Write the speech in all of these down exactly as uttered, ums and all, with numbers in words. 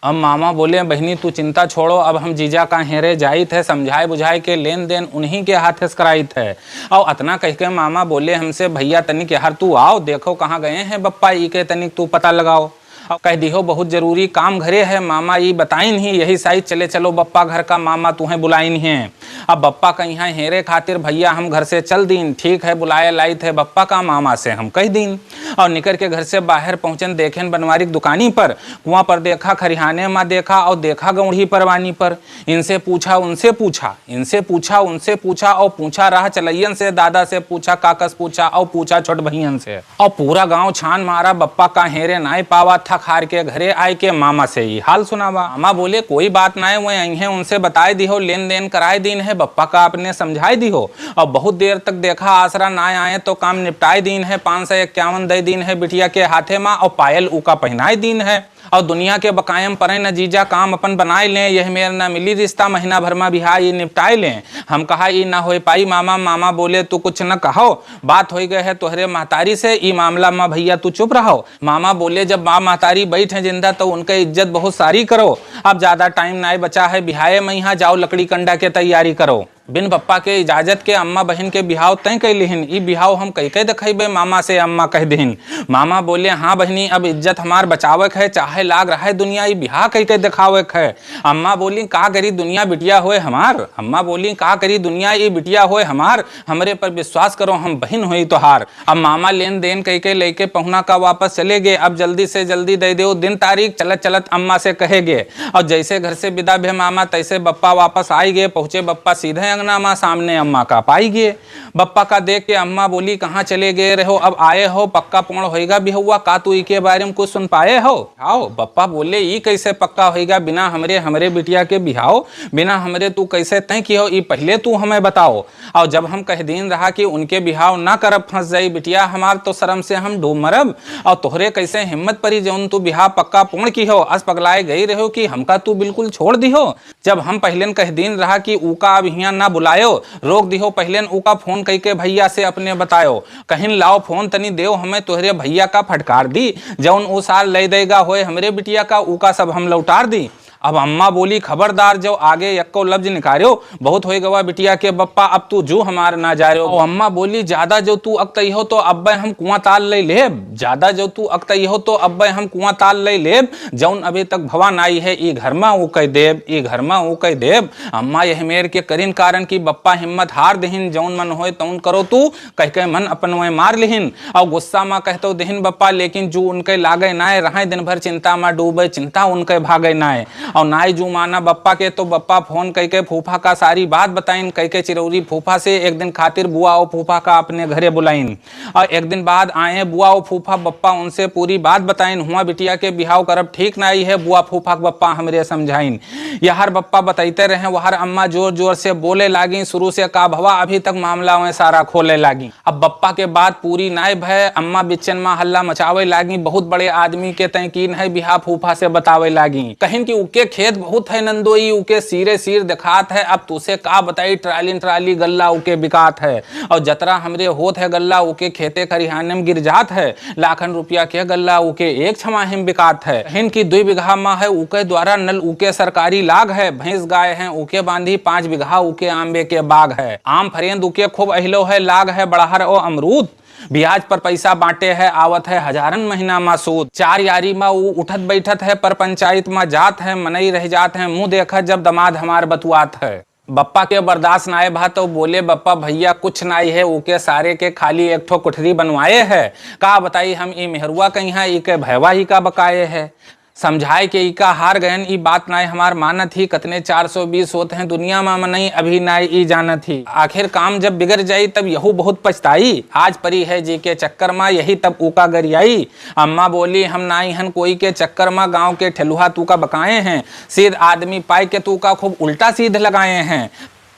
अब मामा बोले, "बहिनी, तू चिंता छोड़ो, अब हम जीजा का हेरे जाइत है, समझाए बुझाए के लेन देन उन्हीं के हाथे से कराइत है।" और अतना कह के मामा बोले हमसे, "भैया, तनिक यार तू आओ, देखो कहाँ गए हैं बप्पा, ई के तनिक तू पता लगाओ।" अब कह दिहो, "बहुत जरूरी काम घरे है, मामा ई बताइन ही, यही साइज चले चलो बप्पा घर का, मामा तुहें बुलाइन हैं।" अब बप्पा का यहाँ हेरे खातिर भैया हम घर से चल दीन। "ठीक है, बुलाए लाइत है बप्पा का, मामा से हम कह दीन।" और निकर के घर से बाहर पहुँचन, देखेन बनवारी की दुकानी पर, कुआं पर देखा, खरिहाने मा देखा, और देखा गौंड़ी परवानी पर। इनसे पूछा, उनसे पूछा, इनसे पूछा, उनसे पूछा, और पूछा राह चलैयन से, दादा से पूछा, काका से पूछा, और पूछा छोट भैयन से। और पूरा गांव छान मारा, बप्पा का हेरे नाय पावा, थक हार के घरे आए के मामा से ई हाल सुनावा। मामा बोले, "कोई बात नाय, वह आई हैं, उनसे बताए दिहो, लेन देन कराए दीन है, बप्पा का अपने समझाए दिहो।" और बहुत देर तक देखा, आसरा नाय आए तो काम निपटाए दीन है, पाँच सौ इक्यावन दे दीन है बिटिया के हाथे मा, और पायल उका पहनाए दीन है। और दुनिया के बकायम परे न जीजा, काम अपन बनाए लें, यह मेर न मिली रिश्ता, महीना भर मा बिहा ई निपटाए लें। हम कहा, "ई ना होए पाई मामा।" मामा बोले, "तू कुछ न कहो, बात होई गए है तोहरे महतारी से, ई मामला मा भैया तू चुप रहो।" मामा बोले, "जब बाप महतारी बैठ हैं जिंदा तो उनके इज्जत बहुत सारी करो। अब ज्यादा टाइम नाय बचा है बिहाए मा, यहाँ जाओ लकड़ी कंडा के तैयारी करो।" बिन बप्पा के इजाजत के अम्मा बहिन के बिहाव तय कइ लिहिन। "ई बिहाव हम कइके देखइबे मामा से," अम्मा कह दिहिन। मामा बोले, "हाँ बहिनी, अब इज्जत हमार बचावे के है, चाहे लाग रहा है दुनिया, ई बिहाव कइके देखावे के है।" अम्मा बोली, "का करी दुनिया बिटिया होए हमार?" अम्मा बोली, "का करी दुनिया ई बिटिया होए हमार? हमरे पर विश्वास करो, हम बहिन होई तोहार।" अब मामा लेन देन कइके लइके पहुना का वापस चले गए। "अब जल्दी से जल्दी दे देउ दिन तारीख," चलत चलत अम्मा से कहे गए। और जैसे घर से विदा भे मामा, तैसे बप्पा वापस आइ गए। पहुँचे बप्पा सीधे अंगना मा, सामने अम्मा का पाई गए। बप्पा का देख के अम्मा बोली, "कहाँ चले गए रहो? अब आए हो, पक्का पूर्ण होइगा बिहउआ, का तू इके बारे मा कुछ सुन पाए हो?" "आओ।" बप्पा बोले, "ई कैसे पक्का होइगा बिना हमरे, हमरे बिटिया के बिहाव, बिना हमरे तू कैसे तय किहो, ई पहिले तू हमें बताओ।" और जब हम कह दीन रहा कि उनके बिहाव ना करब, फंस जाई बिटिया हमार, तो शर्म से हम डूब मरब। और तोहरे कैसे हिम्मत परी जौन तू बिहाव पक्का पूर्ण किहो, अस पगलाए गई रहो कि हमका तू बिल्कुल छोड़ दिहो। जब हम पहिलेन कह दीन रहा कि ऊका अब हियाँ ना बुलायो, रोक दिहो, पहिलेन ऊका फोन कइके भैया से अपने बतायो। कहिन, "लाओ फोन तनी देव, हमें तोहरे भैया का फटकार दी, जौन ऊ सार ले देगा होए हमरे बिटिया का, ऊका सब हम लौटार दी।" अब अम्मा बोली, "खबरदार, जो आगे यक्को लफ्ज निकार्यो, बहुत होए गवा बिटिया के बप्पा, अब तू जू हमार ना जार्यो।" और अम्मा बोली, "ज्यादा जो तू अकतई हो तो अब्बे हम कुआं ताल ले लेब, ज्यादा जो तू अकतई हो तो अब्बे हम कुआं ताल ले लेब, जौन अभी तक भवा नाई है, ई घर मा ऊ कह देब, ई घर मा ऊ कह देब।" अम्मा यह मेर के करिन कारण कि बप्पा हिम्मत हार देहिन, "जौन मन होए तौन करो तू," कह के मन अपन वह मार लिहिन। और गुस्सा मा कहतो देहिन बप्पा, लेकिन जू उनके लागे नाय, रहे दिन भर चिंता मा डूबे, चिंता उनके भागे नाय। और नाय जू माना बप्पा के, तो बप्पा फोन कइके फूफा का सारी बात बताइन, कइके चिरौरी फूफा से एक दिन खातिर बुआ और फूफा का अपने घरे बुलाइन। और एक दिन बाद आए बुआ और फूफा, बप्पा उनसे पूरी बात बताइन, "हुआ बिटिया के बिहाव करब ठीक नाई है, बुआ फूफा के बप्पा हमरे समझाइन।" यहर बप्पा बतैते रहे, वहर अम्मा जोर जोर से बोले लागी, "शुरू से का भवा, अभी तक मामला वह सारा खोले लागी।" अब बप्पा के बात पूरी नाय भय, अम्मा बिच्चन मा हल्ला मचावे लागी, "बहुत बड़े आदमी के तय कीन है, बिहा फूफा से बतावे लागी।" कहिन कि "उके खेत बहुत है नंदोई, उके सीरे सीर दिखात है, अब तुसे का बताई, ट्राली ट्राली गल्ला उके बिकात है, और जतरा हमरे होत है गल्ला, उके खेते खरिहाने में गिर जात है, लाखन रुपया के गल्ला उके एक छमाही में बिकात है।" कहिन कि "दुई बीघा मा है उके द्वारा नल, उके सरकारी लाग है, भैंस गाय है उके बांधी, पाँच बीघा उके आंबे के बाग है, आम फरेंद उके खूब अहिलो है, लाग है बड़हर और अमरूद।" ब्याज पर पैसा बांटे है, आवत है हजारन महीना मा सूद। चार यारी मा ऊ उठत बैठत है, पर पंचायत मा जात है, मनई रह जात है, मुंह देखत जब दमाद हमार बतुआत है। बप्पा के बर्दाश्त नाय भा तो बोले, "बप्पा भैया कुछ नाय है, ऊके सारे के खाली एक ठो कोठरी बनवाए है। का बताई हम ई मेहरुआ कहीं है, ई के भयवा ही का बकाए है।" समझाए के इका हार गयन, ई बात नाय हमार मानत ही, कतने चार सौ बीस होत हैं दुनिया मा मनई, अभी नाय ई जानत ही। आखिर काम जब बिगड़ जाई तब यहू बहुत पछताई, आज परी है जी के चक्कर मा यही तब ऊका गरियाई। अम्मा बोली, "हम नाई हन कोई के चक्कर मा, गाँव के ठेलुहा तूका बकाए हैं, सीध आदमी पाए के तूका खूब उल्टा सीध लगाए हैं।"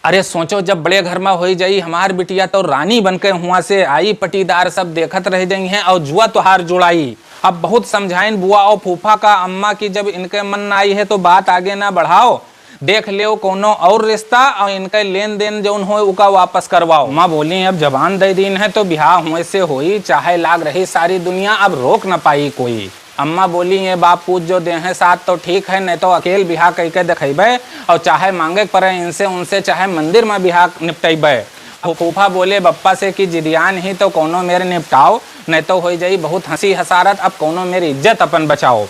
अरे सोचो, जब बड़े घर मा होई जाई हमार बिटिया, तो रानी बन के हुआं से आई, पटीदार सब देखत रह जाई हैं और जुआ तोहार जुड़ाई। अब बहुत समझाइन बुआ और फूफा का अम्मा की, जब इनके मन ना आई है तो बात आगे ना बढ़ाओ, देख लेओ कोनो और रिश्ता और इनके लेन देन जौन होए उका वापस करवाओ। अम्मा बोली, "अब जबान दे दीन है तो बिहाव हुए से होई, चाहे लाग रही सारी दुनिया, अब रोक न पाई कोई।" अम्मा बोली, "ये बाप पूत जो देहें साथ तो ठीक है, नहीं तो अकेल बिहा कइके देखइबे, और चाहे मांगे के परे इनसे उनसे, चाहे मंदिर में बिहा निपटइबे।" फू-, फूफा बोले बप्पा से कि जिदियान ही तो कौनो मेर निपटाओ, नहीं तो होइ जाई बहुत हंसी हसारत, अब कौनो मेर इज्जत अपन बचाओ।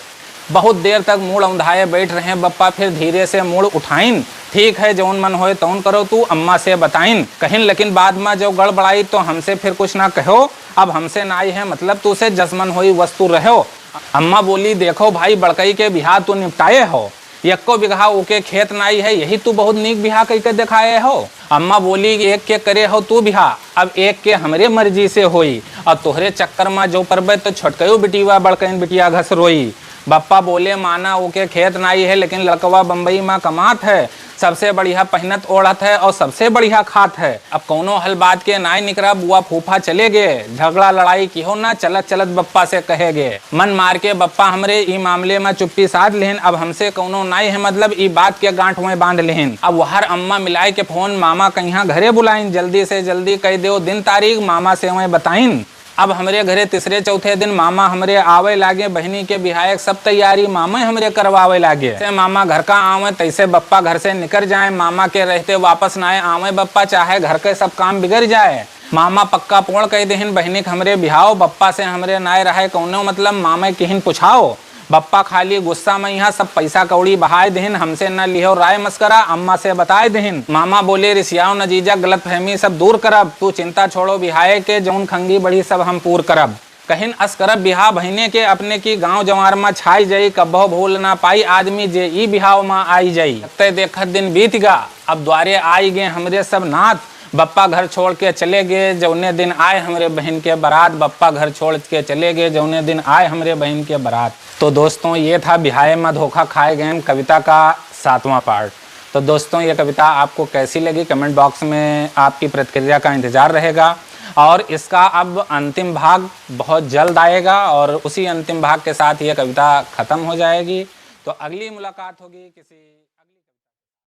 बहुत देर तक मूड़ औंधाए बैठ रहे बप्पा, फिर धीरे से मूड़ उठाइन। "ठीक है, जौन मन होए तौन करो तू, अम्मा से बताइन।" कहिन, "लेकिन बाद में जो गड़बड़ाई तो हमसे फिर कुछ ना कहो, अब हमसे नाई है मतलब तू से, जस मन होई वस तू रहो।" अम्मा बोली, "देखो भाई, बड़कई के बिहा तू निपटाए हो, यक्को बिगहा ओके खेत नाई है, यही तू बहुत नीक बिहा कइके देखाए हो।" अम्मा बोली, "एक के करे हो तू बिहा, अब एक के हमरे मर्जी से होई, और तोहरे चक्कर में जो परबे तो छोटकयो बिटिया बड़कइन बिटिया घस रोई।" बप्पा बोले, "माना ओके खेत नाई है, लेकिन लड़कवा बम्बई में कमात है, सबसे बढ़िया पहिनत ओढ़त है और सबसे बढ़िया खात है। अब कौनो हल बात के नाई निकरा, बुआ फूफा चले गे, झगड़ा लड़ाई किहो ना, चलत चलत बप्पा से कहे गे।" मन मार के बप्पा हमरे ई मामले में चुप्पी साध लेहिन, अब हमसे कौनो नाई है मतलब, ई बात के गांठ में बांध लेहिन। अब वहर अम्मा मिलाए के फोन मामा कहिया घरे बुलाइन, जल्दी से जल्दी कह देओ दिन तारीख, मामा से वहीं बताइन। अब हमरे घरे तीसरे चौथे दिन मामा हमरे आवे लागे, बहिनी के बिहाए के सब तैयारी मामा हमरे करवावे लागे। जैसे मामा घर का आवे, तैसे बप्पा घर से निकर जाए। मामा के रहते वापस नाय आवे बप्पा, चाहे घर के सब काम बिगड़ जाए। मामा पक्का पोड़ कह देहिन, बहिनी के हमरे बिहाओ, बप्पा से हमरे नाय रहे कौनो मतलब, मामा किहिन पुछाओ। बप्पा खाली गुस्सा में यहाँ सब पैसा कौड़ी बहाए देहिन, हमसे न लिहो राय मस्करा, अम्मा से बताए देहिन। मामा बोले, "रिसियाओ न जीजा, गलतफहमी सब दूर करब, तू चिंता छोड़ो बिहाए के, जौन खंगी बढ़ी सब हम पूर करब।" कहिन, "अस करब बिहा बहिने के अपने की, गाँव जवार मा छाई जाई, कब्बो भूल ना पाई आदमी जे ई बिहाव मा आई जाई।" देखते देखत दिन बीत गा, अब द्वारे आई गे हमरे सब नाथ। बप्पा घर छोड़ के चले गे, जौने दिन आए हमरे बहिन के बारात। बप्पा घर छोड़ के चले गे, जौने दिन आए हमरे बहिन के बारात। तो दोस्तों, ये था बिहाए मा धोखा खाए गए कविता का सातवां पार्ट। तो दोस्तों, ये कविता आपको कैसी लगी, कमेंट बॉक्स में आपकी प्रतिक्रिया का इंतज़ार रहेगा। और इसका अब अंतिम भाग बहुत जल्द आएगा और उसी अंतिम भाग के साथ ये कविता ख़त्म हो जाएगी। तो अगली मुलाकात होगी किसी